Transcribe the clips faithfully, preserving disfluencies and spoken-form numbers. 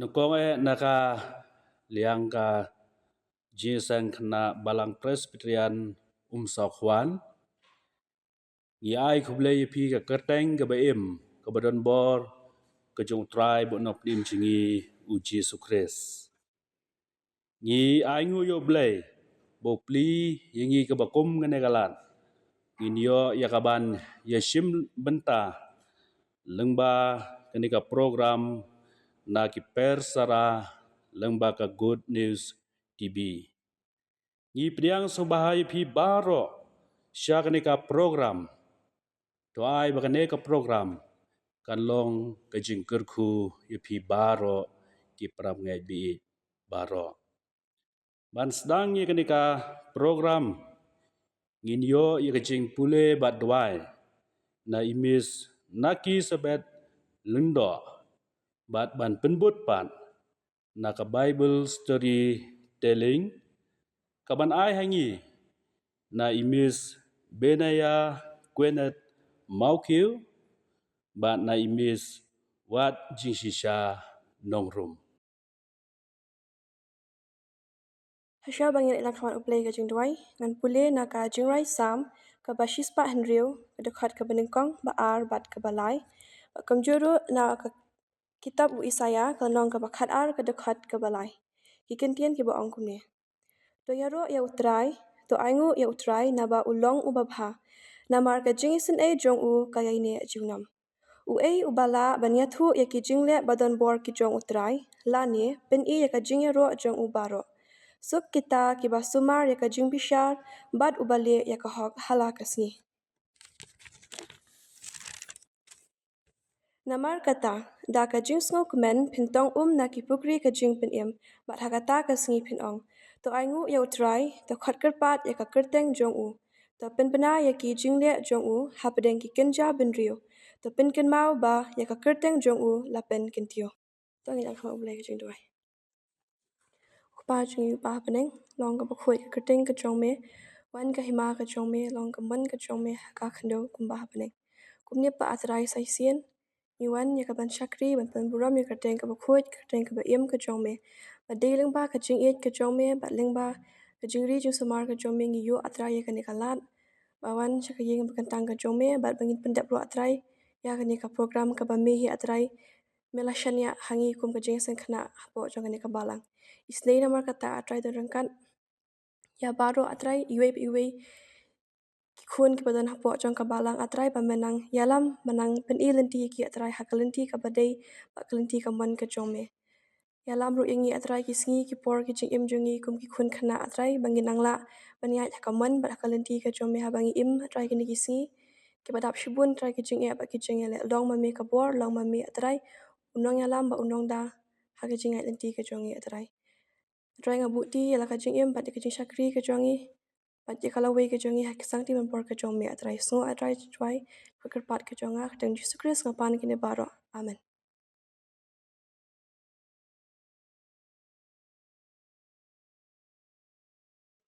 Nyngkong eh na ka liang ka Jingïaseng Khynnah Balang Presbyterian Umsawkhwan, ngi ai khublei ïa phi ka kyrteng kaba im, kaba don bor, ka jong U Trai bad U Nongpynim jong ngi U Jisu Khrist. Ngi ai nguh ïa U Blei ba U plie ïa ngi kaba kum kane ka lad ngin ïoh ïa kaban ïashim bynta lyngba kane ka program na ki persara lyngba ka Good News T V. Ngi pdiang sngewbha ïa phi baroh sha kane ka program. To ai ba kane ka program kan long ka jingkyrkhu ïa phi baroh ki parabangeit baieit baroh. Ban sdang ïa kane ka program ngin ïoh ïa ka jingpule bad duwai na i Miss Naki Sabet Lyngdoh, bad ban pynbud pat na ka Bible story telling kaban ai ha ngi na i Miss Benaya Gwyneth Mawkiew bad na i Miss Wat Jingshisha Nongrum. Hashuwa ba ngin ïa la khmat U Blei ka jingduwai, ngan pule na ka Jingrwai Salm kaba shispah hynriew, ka dkhot kaba nyngkong, ba ar bad kaba lai. Bad kumjuh ruh na ka kitab u Isaïah, ka lynnong kaba khatar, ka dkhot kaba lai. Ki kyntien kiba ong kumne: To ïaroh ïa U Trai, to ainguh ïa U Trai, naba u long uba bha. Namar ka jingisynei jong u ka ïaineh junom. Uei uba lah ban ïathuh ïa ki jingleh ba don bor ki jong U Trai, lane pyni ïa ka jingïaroh jong u baroh? Suk kita kiba sumar ïa ka jingbishar, bad uba leh ïa ka hok ha la ka sngi. Namar kata, da ka jingsngewkmen phin tong um na ki pukri ka jingpynim, bad ha kata ka sngi phin ong: To ainguh ïa U Trai, to khot kyrpad ïa ka kyrteng jong u. To pynbna ïa ki jingleh jong u hapdeng ki kynja bynriew. To pynkynmaw ba ïa ka kyrteng jong u la pynkyntiew. To ngin ïa khmat U Blei ka jingduwai. Ko Kpa jong ngi uba ha bneng, long kaba khuid ka kyrteng ka jong me, wan ka hima ka jong me, long ka mon ka jong me ha ka khyndew kumba ha bneng. Kumne pat A Trai, sa shisien ngi wan ïa kaban shakri, ban pynburom ïa ka kyrteng kaba khuid, ka kyrteng kaba im ka jong me. Bad dei lyngba ka jingïeit ka jong me, bad lyngba ka jingri jingsumar ka jong me, ngi ïoh A Trai ïa kane ka lad ba wan sha ka ïing ba kyntang ka jong me, bad ba ngin pyndep ruh A Trai ïa kane ka program kaba me hi A Trai me la shaniah ha ngi kum ka jingïaseng khynnah hapoh jong kane ka balang. Isynei namar kata A Trai, don ryngkat ïa baroh A Trai, iwei pa iwei ki khun kiba don hapoh jong ka balang A Trai, ba men nang ïalam, ba nang pyni lynti ïa ki A Trai ha ka lynti kaba dei bad ka lynti ka mon ka jong me. Ïalam ruh ïa ngi A Trai, ki sngi ki por ki jingim jong ngi kum ki khun khynnah A Trai, ba ngin nang lah ban ïaid ha ka mon bad ha ka lynti ka jong me haba ngi im A Trai kine ki sngi kiba dap shibun A Trai, ki jingeh bad ki jingeh leh. Long ma me ka bor, long ma me A Trai u nongïalam bad u nongda ha ka jingïaid lynti ka jong ngi A Trai. A Trai, nga buhti ïa la ka jingim bad ïa ka jingshakri ka jong ngi bad ïa ka lawei ka jong ngi ha ka sangti man bor ka jong me A Trai. Sngew A Trai, duwai, ka kyrpad ka jong nga, ha ka kyrteng Jisu Khrist nga pan kine baroh. Amen.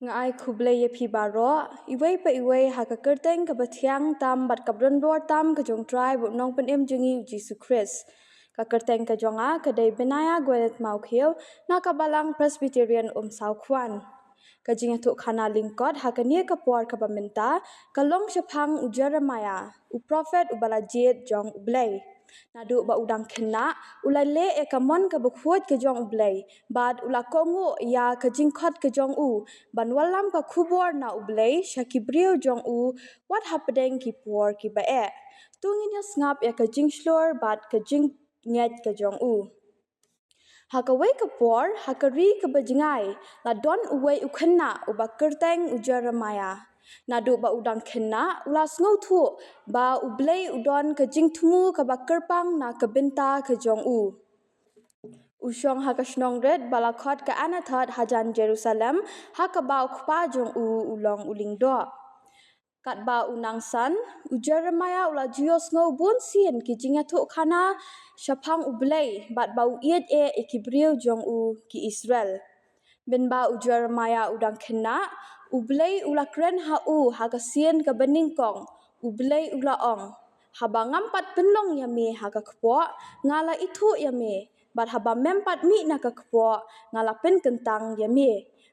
Nga ai khublei ïa phi baroh, iwei pa iwei ha ka kyrteng kaba thiang tam bad kaba don bor tam ka jong U Trai bad U Nongpynim jong ngi U Jisu Khrist. Ka kyrteng ka jong nga ka dei Benaya Gwyneth Mawkiew, na ka Balang Presbyterian Umsawkhwan. Ka jingïathuhkhana lyngkot ha kane ka por kaba mynta ka long shaphang u Jeremiah, u prophet uba la jied jong U Blei. Naduh ba u dang khynnah, u la leh ïa ka mon kaba khuid ka jong U Blei, bad u la kohnguh ïa ka jingkhot ka jong u ban wallam ka khubor na U Blei sha ki briew jong u, wat hapdeng ki por kiba eh. To ngin ïa sngap ïa ka jingshlur bad ka jingngeit ka jong u. Ha kawei ka por, ha ka ri kaba jngai, la don uwei u khynnah uba kyrteng u Jeremiah. Naduh ba u dang khynnah, u la sngewthuh ba U Blei u don ka jingthmu kaba kyrpang na ka bynta ka jong u. U shong ha ka shnong rit ba la khot ka Anathoth hajan Jerusalem, ha kaba u kpa jong u u long u lyngdoh. Katba u nang san, u Jeremiah u la ju ïohsngew bun sien ki jingïathuhkhana shaphang U Blei, bad ba u ïeit eh ïa ki briew jong u ki Israel. Mynba u Jeremiah u dang khynnah, U Blei u la kren ha u ha ka sien kaba nyngkong. U Blei u la ong: Haba ngam pat pynlong ïa me ha ka kpoh, nga la ithuh ïa me, Bad haba mem pat mih na ka kpoh, nga la pynkyntang ïa me.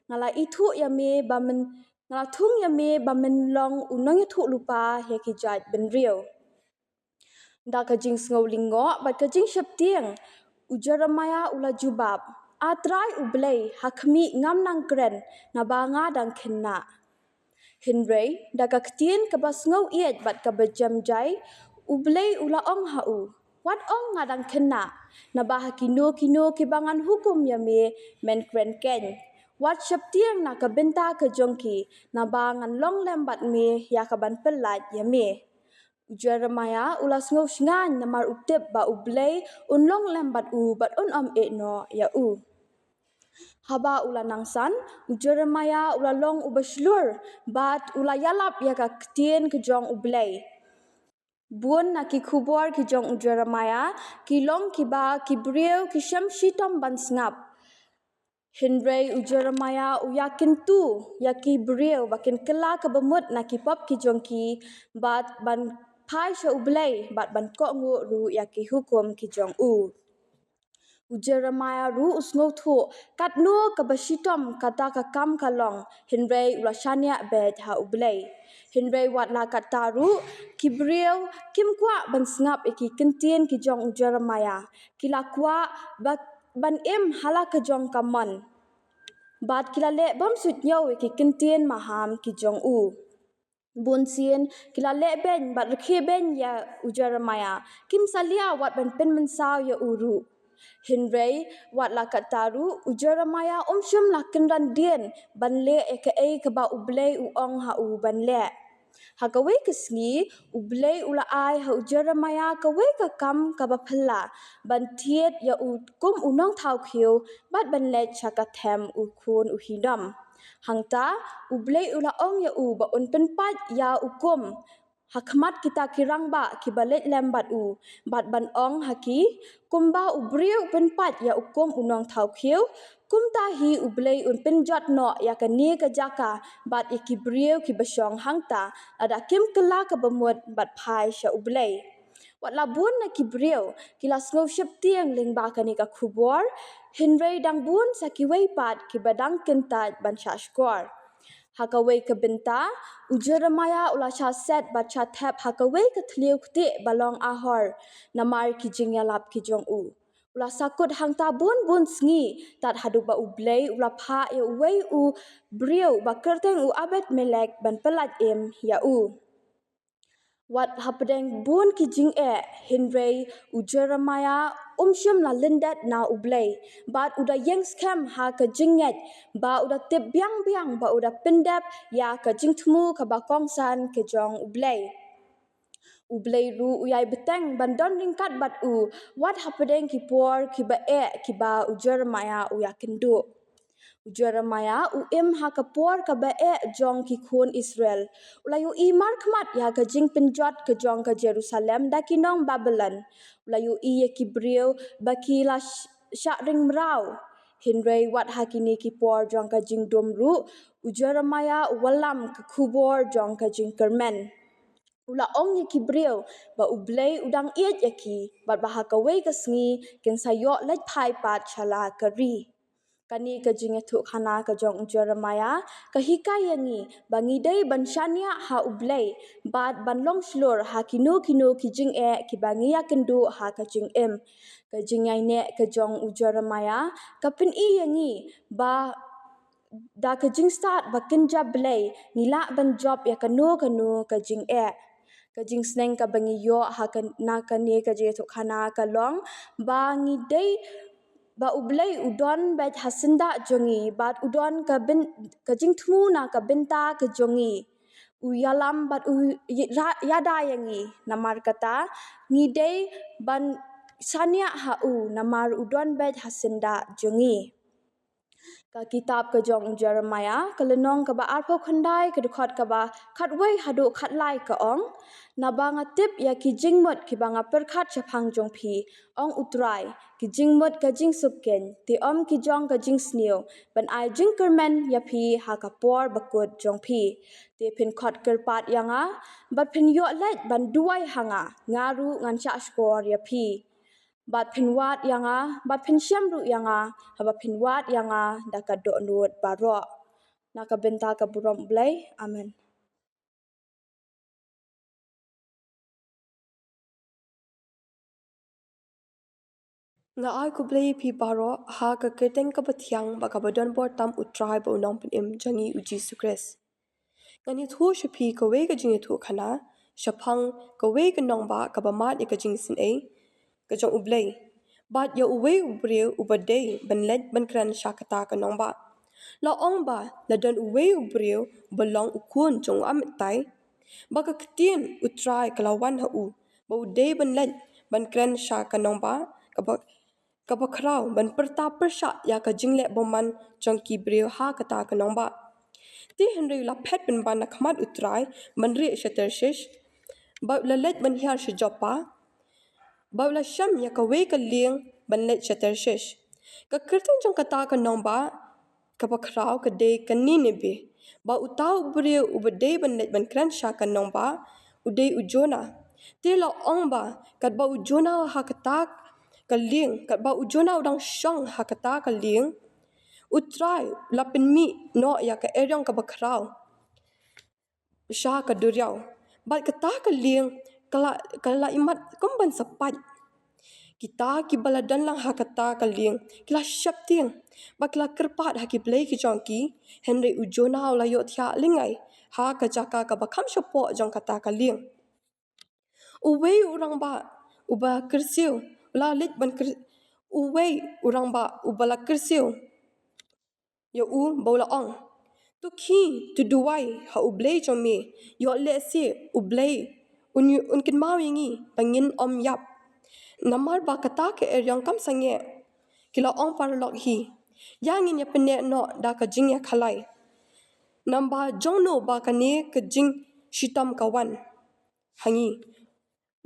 Nga la ithuh ïa me ba men, nga la thung ïa me ba men long u nongïathuhlypa ïa ki jaitbynriew. Da ka jingsngew lyngngoh bad ka jingsheptieng, u Jeremiah u la jubab, A Trai U Blei, ha khmih, ngam nang kren, naba nga dang khynnah. Hynrei da ka ktien kaba sngewieit bad kaba jem jai, U Blei u la ong ha u, Wat ong nga dang khynnah, naba ha kino kino kiba ngan hukum ïa me, men kren keiñ. Wat sheptieng na ka bynta ka jong ki, naba ngan long lem bad me ïa kaban pyllait ïa me. U Jeremiah u la sngew shngaiñ namar u tip ba U Blei un long lem bad u bad un ym ïehnoh ïa u. Haba u la nang san, u Jeremiah u la long uba shlur bad u la ïalap ïa ka ktien ka jong U Blei. Bun na ki khubor ki jong u Jeremiah ki long kiba ki briew ki shem shitom ban sngap. Hynrei u Jeremiah u ïakyntu ïa ki briew ba kin kylla kaba mut na ki pop ki jong ki, bad ban phai sha U Blei, bad ban kohnguh ruh ïa ki hukum ki jong u. U Jeremiah ruh u sngewthuh katno kaba shitom kata ka kam ka long, hynrei u la shaniah beit ha U Blei. Hynrei wat la katta ruh, ki briew kim kwah ban sngap ïa ki kyntien ki jong u Jeremiah. Ki la kwah ba ban im ha la ka jong ka mon. Bad ki la leh bym suidñiew ïa ki kyntien maham ki jong u. Bun sien ki la leh beiñ bad rkhie beiñ ïa u Jeremiah. Kim salia wat ban pynmynsaw ïa u ruh. Hynrei wat la katta ruh, u Jeremiah um shym la kynran dien ban leh ïa kaei kaba U Blei u ong ha u ban leh. Ha kawei ka sngi, U Blei u la ai ha u Jeremiah kawei ka kam kaba phylla, ban thied ïa u kum u nongthaw khiew bad ban leit sha ka them u khun u Hinnom. Hangta, U Blei u la ong ïa u ba un pynpait ïa u kum ha khmat kita ki rangbah kiba leit lem bad u, bad ban ong ha ki, Kumba u briew u pynpait ïa u kum u nongthaw khiew, kumta hi U Blei un pynjot noh ïa kane ka jaka bad ïa ki briew kiba shong hangta, lada kim kylla kaba mut bad phai sha U Blei. Wat la bun na ki briew ki la sngew sheptieng lyngba kane ka khubor, hynrei dang bun sa kiwei pat kiba dang kyntait ban shah shkor. Ha kawei ka bynta, u Jeremiah u la shah set bad shah thep ha kawei ka thliew ktieh ba long ahor, namar ki jingïalap ki jong u. U la sakut hangta bun bun sngi, tad haduh ba U Blei u la phah ïa uwei u briew ba kyrteng u Ebed-melek ban pyllait im ïa u. Wat hapdeng bun ki jingeh, hynrei u Jeremiah um shym la lyndet na U Blei, bad u da ïeng skhem ha ka jingngeit, ba u da tip biang biang ba u da pyndep ïa ka jingthmu kaba kongsan ka jong U Blei. U Blei ruh u ïai bteng ban don ryngkat bad u, wat hapdeng ki por kiba eh kiba u Jeremiah u ïakynduh. U Jeremiah u im ha ka por kaba eh jong ki khun Israel. U la ïohi markhmat ïa ka jingpynjot ka jong ka Jerusalem da ki nong Babilon. U la ïohi ïa ki briew ba ki la sh-, shah ring mraw. Hynrei wat ha kine ki por jong ka jingdum ruh, u Jeremiah u wallam ka khubor jong ka jingkyrmen. U la ong ïa ki briew ba U Blei u dang ïeit ïa ki, bad ba ha kawei ka sngi kin sa ïoh leit phai pat sha la ka ri. Kane ka jingïathuhkhana ka jong u Jeremiah ka hikai ïa ngi ba ngi dei ban shaniah ha U Blei, bad ban long shlur ha kino kino ki jingeh kiba ngi ïakynduh ha ka jingim. Ka jingïaineh ka jong u Jeremiah ka pyni ïa ngi ba da ka jingstad ba kynja Blei, ngi lah ban jop ïa kano kano ka jingeh. Ka jingsneng kaba ngi ïoh ha ka, na kane ka jingïathuhkhana ka long ba ngi dei, ba U Blei u don beit ha syndah jong ngi, bad u don ka byn-, ka jingthmu na ka bynta ka jong ngi. U ïalam bad u ï-, ra-, ïada ïa ngi, namar kata ngi dei ban shaniah ha u, namar u don beit ha syndah jong ngi. Ka kitab ka jong u Jeremiah, ka lynnong kaba arphew khyndai, ka dkhot kaba khatwei haduh khatlai ka ong, naba nga tip ïa ki jingmut kiba nga pyrkhat shaphang jong phi, ong U Trai, ki jingmut ka jingsuk keiñ, te ym ki jong ka jingsniew, ban ai jingkyrmen ïa phi ha ka por bakut jong phi. Te phin khot kyrpad ïa nga, bad phin ïoh leit ban duwai ha nga, nga ruh ngan shah shkor ïa phi. bad phin wad ïa nga, bad phin shem ruh ïa nga, haba phin wad ïa nga da ka dohnud baroh. Na ka bynta ka burom U Blei. Amen. Nga ai khublei ïa phi baroh ha ka kyrteng kaba thiang bad kaba don bor tam U Trai bad U Nongpynim jong ngi U Jisu Khrist. Ngan ïathuh sha phi kawei ka jingïathuhkhana shaphang kawei ka nongbah kaba mad ïa ka jingisynei ka jong U Blei, bad ïa uwei u briew uba dei ban leit ban kren sha kata ka nongbah. La ong ba la don uwei u briew uba long u khun jong u Amittai, ba ka ktien U Trai ka la wan ha u, ba u dei ban leit ban kren sha ka nongbah kaba, kaba khraw, ban pyrta pyrshah ïa ka jingleh bymman jong ki briew ha kata ka nongbah. Te hynrei u la phet pynban na khmat U Trai ban rieh sha Tarshish, bad u la leit ban hiar sha Joppa, bad u la shem ïa kawei ka lieng ban leit sha Tarshish. Ka kyrteng jong kata ka nongbah kaba khraw ka dei ka Nineveh, bad uta u briew uba dei ban leit ban kren sha ka nongbah u dei u Jonah. Te la ong ba katba u Jonah ha kata ka lieng, katba u Jonah u dang shong ha kata ka lieng, U Trai u la pynmih noh ïa ka eriong kaba khraw sha ka duriaw, bad kata ka lieng ka la, ka la imat kum ban sa pait. Kita kiba la don lang ha kata ka lieng ki la sheptieng bad ki la kyrpad ha ki blei ki jong ki, hynrei u Jonah u la ïohthiah lyngngai ha ka jaka kaba kham shapoh jong kata ka lieng. Uwei u rangbah uba kyrsiew u la leit ban kyr-, uwei u rangbah uba la kyrsiew ïa u bad u la ong, "To khie, to duwai ha U Blei jong me, ïoh lehse U Blei un, un kynmaw ïa ngi ba ngin ym ïap." Namar ba kata ka eriong kam sangeh, ki la ong paralok hi, "Ïa ngin ïa pynneh noh da ka jingïakhalai. Naba jongno ba kane ka jingshitom ka wan ha ngi?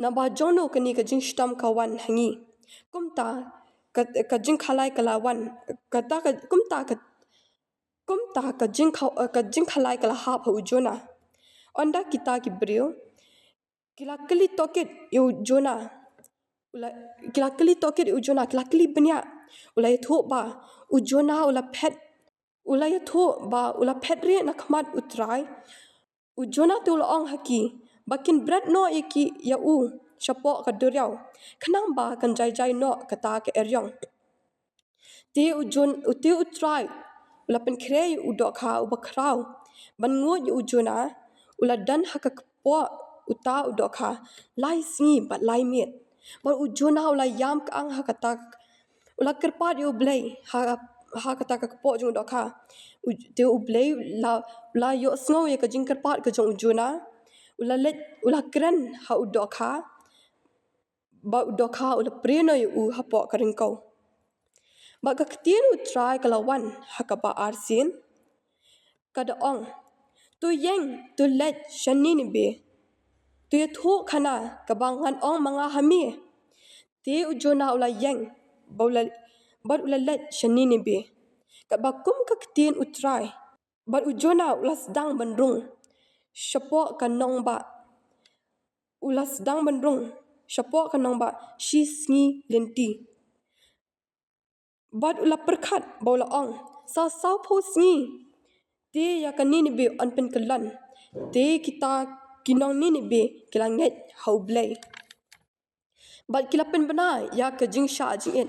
Naba jongno kane ka jingshitom ka wan ha ngi? Kumta ka, ka jingkhalai ka la wan, kata ka, kumta ka, kumta ka jingkha-, ka jingkhalai ka la hap ha u Jonah." Ynda kita ki briew ki la kylli tohkit ïa u Jonah, u la, ki la kylli tohkit ïa u Jonah, ki la kylli bniah, u la ïathuh ba u Jonah u la phet, u la ïathuh ba u la phet rieh na khmat U Trai. U Jonah te u la ong ha ki ba kin bret noh ïa ki, ïa u shapoh ka duriaw, khnang ba kan jai jai noh kata ka eriong. Te u Jon-, u, te U Trai u la pynkhreh ïa u dohkha uba khraw ban nguid ïa u Jonah. U la don ha ka kpoh uta u dohkha lai sngi bad lai miet. Bad u Jonah u la ïam ka-ang ha kata, u la kyrpad ïa U Blei ha, ha kata ka kpoh jong u dohkha. U, te U Blei u la, u la ïohsngew ïa ka jingkyrpad ka jong u Jonah. U la leit, u la kren ha u dohkha, bad u dohkha u la prie noh ïa u hapoh ka ryngkew. Bad ka ktien U Trai ka la wan ha kaba arsien, ka da ong, "To ïeng, to leit sha Nineveh, to ïathuhkhana kaba ngan ong ma nga ha me." Te u Jonah u la ïeng, bad u la, bad u la leit sha Nineveh katba kum ka ktien U Trai. Bad u Jonah u la sdang ban rung shapoh ka nongbah. U la sdang ban rung shapoh ka nongbah shi sngi lynti. Bad u la pyrkhat bad u la ong, "Sa sawphew sngi te ïa ka Nineveh yn pynkyllon." Te kita ki nong Nineveh ki la ngeit ha U Blei bad ki la pynbna ïa ka jingshah jingit.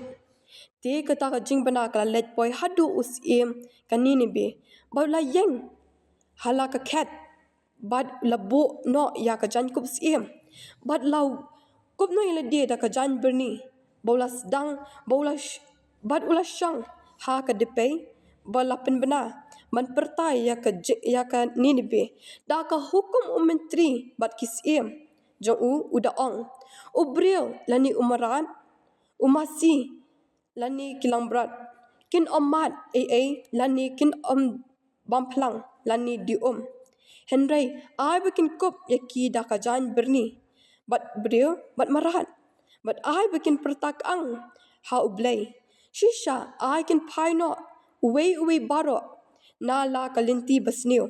Te kata ka jingbna ka la leit poi haduh u syiem ka Nineveh, bad u la ïeng ha la ka khet, bad u la buh noh ïa ka jaiñkup syiem, bad la kup noh ïa lade da ka jain byrni, bad u la sdang, bad u la sh-, bad u la shong ha ka dpei, bad la pynbna ban pyrta ïa ka ji-, ïa ka Nineveh da ka hukum u myntri bad ki syiem jong u, u da ong, "U briew lane u mrad, u masi lane ki langbrot, kin ym mad ei ei lane kin ym bam phlang lane die um. Hynrei ai ba kin kup ïa ki da ka jain byrni, bad briew bad mrad, bad ai ba kin pyrta ka-ang ha U Blei. Shisha ai kin phai noh uwei uwei baroh na la ka lynti basniew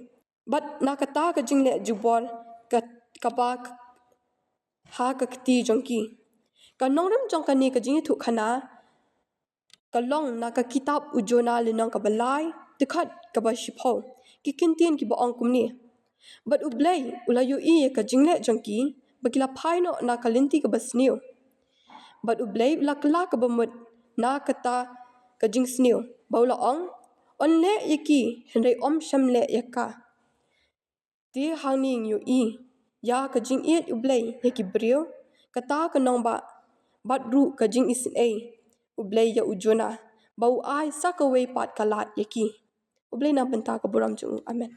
bad na kata ka jingleh jubor ka, kaba ha ka kti jong ki. Ka nongrim jong kane ka jingïathuhkhana ka long na ka kitab u Jonah lynnong kaba lai, dkhot kaba shiphew. Ki kyntien kiba ong kumne: Bad U Blei u la ïohi ïa ka jingleh jong ki, ba ki la phai noh na ka lynti kaba sniew. Bad U Blei u la kylla kaba mut na kata ka jingsniew, ba u la ong: Yn leh ïa ki, hynrei ym shym leh ïa ka. Te hangne ngi ïohi ïa ka jingïeit U Blei ïa ki briew, kata ka nongbah, bad ruh ka jingisynei U Blei ïa u Jonah, ba u ai sa kawei pat ka lad ïa ki. U Blei na bynta ka burom jong u. Amen.